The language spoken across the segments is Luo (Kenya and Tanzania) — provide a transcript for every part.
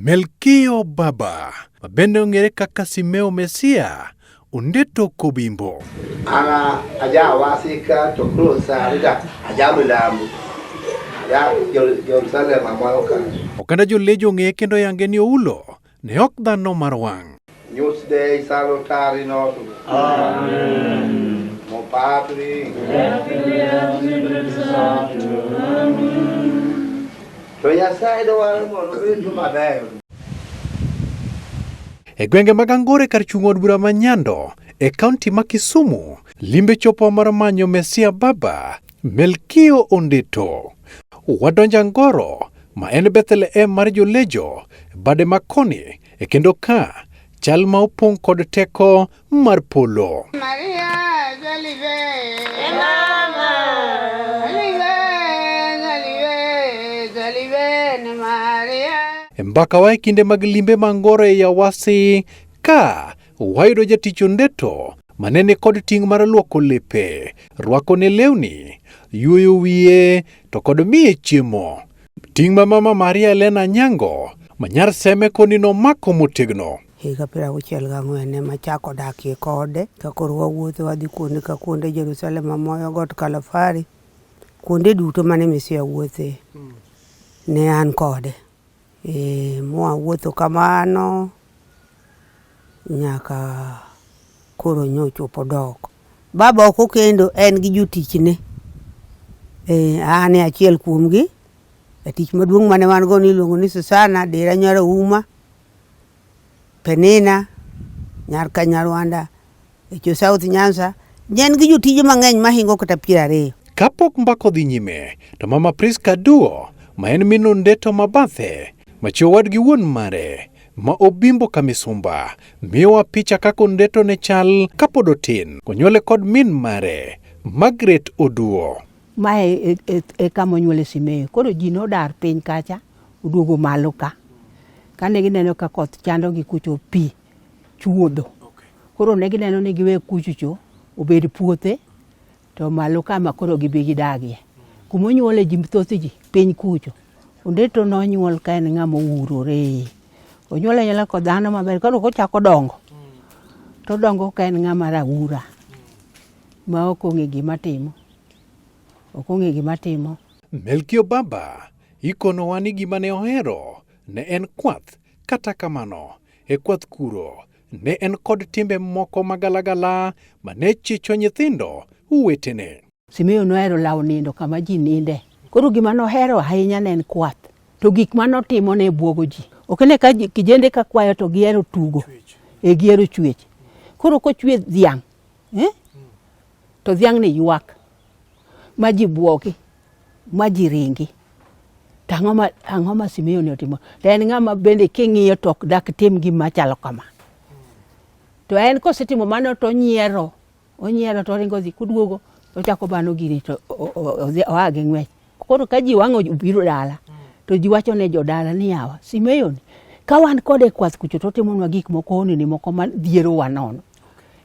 Melkio Baba, ma bende ong'ere kaka Simeo Mesia, Ondeto Kobimbo. Ana aja wasika to koro sani ta aja milambo. Aja Jerusalem amalo ka. Oganda jolejo ong'eye kendo yange ni Oulo ne ok dhano mar wang'. News Dei salutari nostrum. Amen. Mo Patri. To Nyasaye dwaro mondo ubed mabeyo. E gwenge mag Angore kar chung' od bura ma Nyando e kaunti ma Kisumu, limbe chopo mar manyo Mesia Baba Melkio Ondito. Wadonjo Angoro ma en Bethlehem mar Jolejo, bade ma koni e kendo ka chal ma opong' kod teko mar polo. Maria Zalive. Mama. Zalive, Zalive, Zalive ni Maria. E mbakawa e kinde mag limbe ma Angoro e Awasi ka wayudo jatich Ondeto mane ni kod ting' mar luoko lepe, rwakone lewni, yuoyo wiye to kod miye chiemo. Ting' ma mama Maria Elena Anyango ma nyar Seme koni nomako motegno. Higa 64 ema achako dakie kode ka koro wawuotho wadhi kuonde ka kuonde Jerusalem amoyo got Kalafari kuonde duto mane Mesia wuothe ne an kode. E, mwawuotho kamano nyaka koro nyochopo dok. Baba ok okendo en gi jotichne. E, an e achiel kuomgi. Jatich maduong' mane wan go niluongo ni Susana Dera nyar Auma, Penina nyar Kanyarwanda, Echo South Nyanza. Ne en gi jotije mang'eny mahingo kata 20. Kapok mbaka odhi nyime, to mama Priska Duo, ma en min Ondeto ma bathe, ma chi owadgi wuon mare, ma obimbo ka misumba, miyowa picha kaka Ondeto ne chal kapod otin, konyuole kod min mare, Margaret Oduo. Mae e, e, e kama onyuole Simeo. Koro ji nodar piny kacha, oduogo malo ka. Kane gineno ka koth chandogi kucho pi chuodho. Koro ne gineno ni giwe kuchocho obed puothe to malo kama koro gibi gidagie. Kuma onyuole ji thoth ji piny kucho. Ondeto nonyuol ka en ng'ama owurore. Onyuole anyuola ko dhano maber. Koro kochako dongo, to odongo ka en ng'ama raura ma ok ong'e gima timo. Ok ong'e gima timo. Melkio Baba ikonowa ni gima ne ohero ne en kwath, kata kamano e kwath kuro ne en kod timbe moko magalagala ma ne chicho nyithindo wetene. Simeo nohero lawo nindo kama ji ninde. Koro gima nohero ahinya ne en kwath. To gik ma notimo ne bwogo ji. Ok ne ka kijende ka kwayo to gihero tugo. E gihero chwech. Koro kochwe dhiang', eh? To dhiang' ni ywak ma ji bwogi, ma ji ringi. To ang'o ma ang'o ma Simeo ne otimo? To en ng'ama bende king'iyo to ok dak tim gima chalo kama. To en kosetimo mano to onyiero, onyiero to oringo odhi koduogo to ochako obano gini to oa gi ng'wech. Koro ka ji wang' obiro dala to ji wacho ne jodala ni yawa Simeo ni ka wan kode e kwath kucho to otimonwa gik moko honini moko ma dhierowa nono.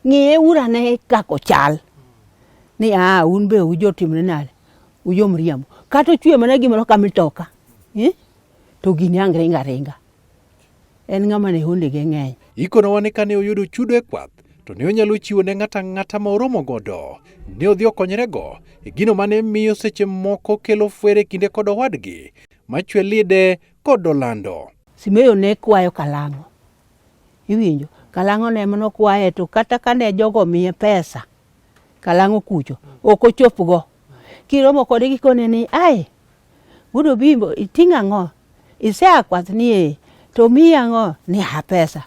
Ng'iye uru ane kaka ochal. Ni aa un be ujotimre nade? Ujomriambo. Kata ochwe mana gimoro ka mitoka. Eh? To gini ang' ringa ringa. En ng'ama ne hondege ng'eny. Ikonowa ni kane oyudo chudo e kwath to ne onyalo chiwo ne ng'ato ang'ata ma oromo godo. Ne odhi okonyrego e gino mane miyo seche moko kelo fwere e kinde kod owadgi ma Chwelide kod Olando. Simeo ne kwayo kalang'o. Iwinjo? Kalang'o ne ema nokwaye to kata kane jogo omiye pesa kalang'o kucho ok ochopgo. Kiromo kode gikone ni ai wuod Obimbo iting'o ang'o? Isea kwath ni ee. To miyi ang'o? Ni a pesa.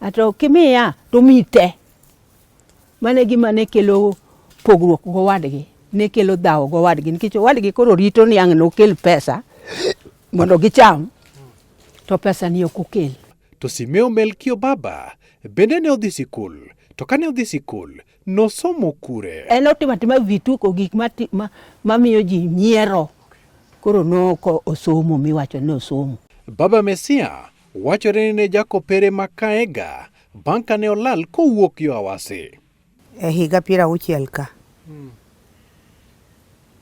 Ato kimiya to miyi te. Mano e gima ne kelo pogruok gowadgi, ne kelo dhawo gowadgi nikech owadgi koro rito ni ang' nokel pesa mondo gicham to pesa ni ok okel. To Simeo Melkio Baba bende ne odhi sikul, to kane odhi sikul nosomo kure? En otimo atima vituko gik mamiyo ji nyiero. Koro noko osomo miwacho ni osomo. Baba Mesia wachore ni ne jakopere ma Kaega bang' kane olal kowuok yo Awasi. E higa 60 ka,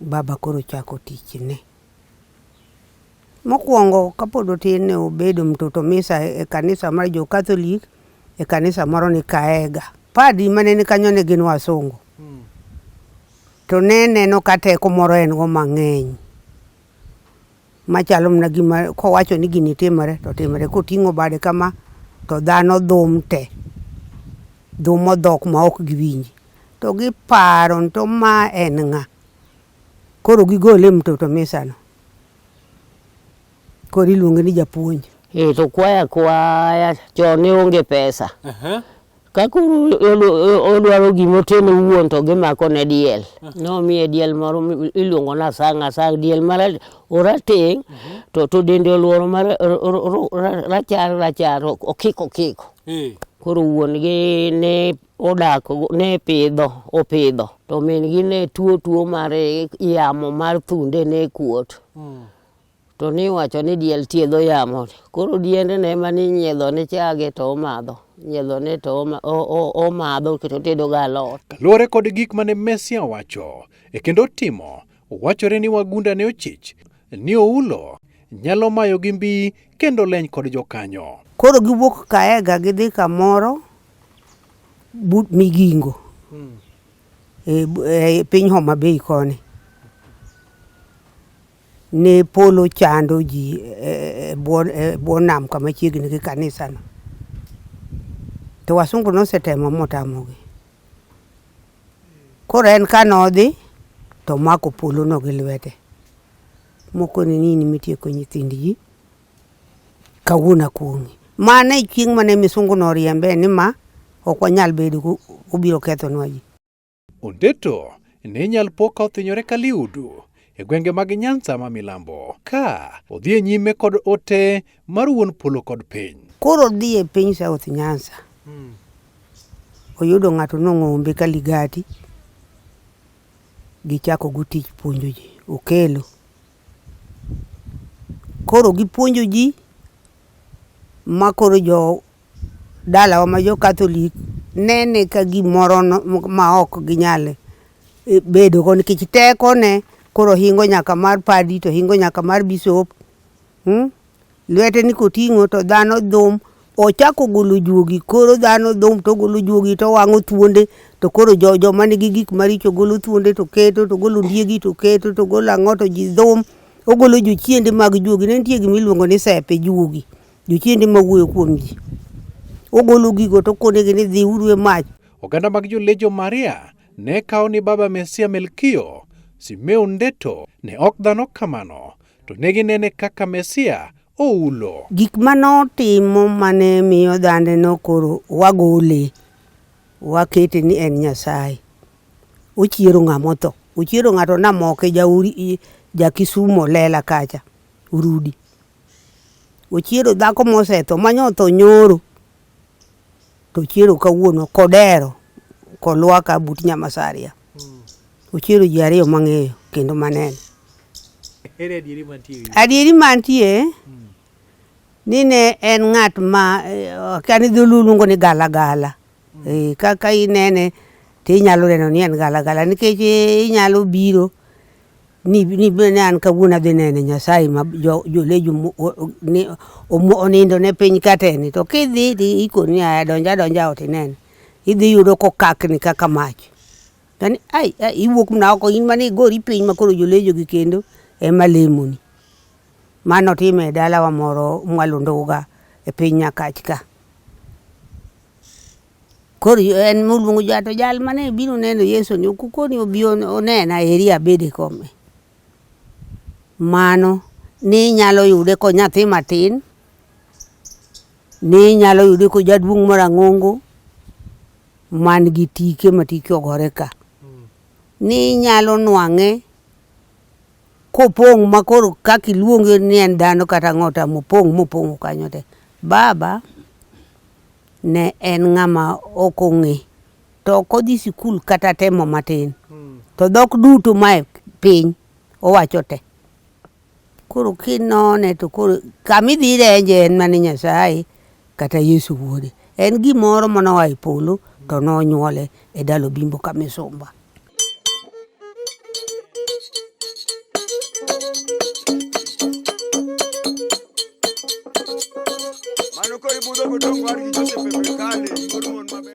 baba koro chako tichne. Mokwongo kapod otin ne obedo mtoto misa e kanisa mar jo Catholic e kanisa moro ni Kaega. Padi mane ni kanyo ne gin wasungu. To ne neno ka teko moro en go mang'eny. Machalo mana gima kowacho ni gini timore to timore. Koting'o bade kama to dhano dhum te. Dhumo dhok ma ok giwinji. To giparo ni to ma en ng'a? Koro gigole e mtoto misa no. Koro iluonge ni japuonj. Eh, to kwaya kwaya chon ne onge pesa. Ka koro odwaro gima otim owuon to gimako ne diel. Nomiye diel moro iluongo ni asang' asang' diel mara orateng' to to dende oluoro mar rachar rachar okiko okiko. Koro wuon gi ne odak ne pidho opidho to min gi ne tuo tuo mar yamo mar thunde ne kuot. To niwacho ni diel thiedho yamo. Koro diendno ema ninyiedho ne chage to omadho. Nyiedho ne to omadho kendo otedo go alot. Kaluwore kod gik mane Mesia owacho e kendo timo, wachore ni wagunda ne ochich ni Oulo nyalo mayogi mbi kendo leny kod jokanyo. Koro giwuok Kaega gidhi kamoro but Migingo e piny Homa Bay koni. Ne polo chando ji e bwo nam kama chiegni gi kanisano. To wasungu nosetemo motamogi. Koro en ka nodhi to omako polono gi lwete. Mokone ni in emitieko nyithind ji, kawuono akuong'i. Mano e chieng' mane misungu no oriembe ni ma ok wanyal bedo obiro kethonwa ji. Ondeto ne inyal po ka othinyore ka liudu e gwenge mag Nyanza ma milambo ka odhi e nyime kod ote mar wuon polo kod piny. Koro odhi e piny South Nyanza. Oyudo ng'ato nong'ombe ka ligati gichako go tich puonjo ji. Okelo. Koro gipuonjo ji ma koro jo dalawa ma jo Catholic nene ka gimoro ma ok ginyal bedo go nikech teko ne koro hingo nyaka mar padi to hingo nyaka mar bishop. Lwete ni koting'o to dhano dhum. Ochako golo juogi koro dhano dhum to ogolo juogi to owang'o thuonde to koro joma nigi gik maricho golo thuonde to keto to golo ondiegi to keto to golo ang'o to ji dhum. Ogolo jochiende mag juogi. Ne nitie gima iluongo ni sepe juogi. Jochiende mawuoyo kuom ji. Ogolo gigo to okonegi ni dhiuru e mach. Oganda mag jo-Lejo Maria ne kawo ni Baba Mesia Melkio Simeo Ndeto ne ok dhano kamano, to ne ginene kaka Mesia Oulo. Gik manotimo mane miyo dhano koro wagole, wakete ni en Nyasaye. Ochiero ng'ama otho. Ochiero ng'ato namoke jauri ja Kisumo lela kacha, Urudi. Ochiero dhako mosetho manyo otho nyoro to ochiero kawuono kodero kolwaka but Nyamasaria. Ochiero ji ariyo mang'eyo kendo maneno. Ere adieri mantie? Adieri mantie ni ne en ng'at ma akia ni dholuo luongo ni galagala. Kaka inene tinyalo neno ni en galagala nikech inyalo biro ni ni an kawuono adhi neno Nyasaye ma jolejo onindo ne piny kateni to kidhi to ikoni aya donj adonja ot inene. Idhi yudo kokakni kaka mach. Yani ai ai iwuok mana oko in mane igori piny ma koro jolejo gi kendo ema lemoni. Mano otime e dalawa moro mwalo Nduga e piny Nyakach ka. Koro en moluongo ja to jal mane biro neno Yesu ni ok ukoni obi onena eri abed e kome. Mano ni inyalo yude ko nyathi matin, ni inyalo yude ko jaduong' moro ang'ongo man gi tike ma tike ogore ka. Ni inyalo nwang'e kopong' ma koro kaka iluonge ni en dhano kata ang'o tamo opong' mopong'o kanyo te. Baba ne en ng'ama ok ong'e to ok odhi sikul kata temo matin. To dhok duto mae piny owacho te. Koro kinone to koro kama idhi renje en mana Nyasaye kata Yesu wuode. En gimoro manoa e polo to nonyuole e dalo bimbo ka misumba. Mano koro ibudho godong' wargi Joseph e Kale, wuod mon maber.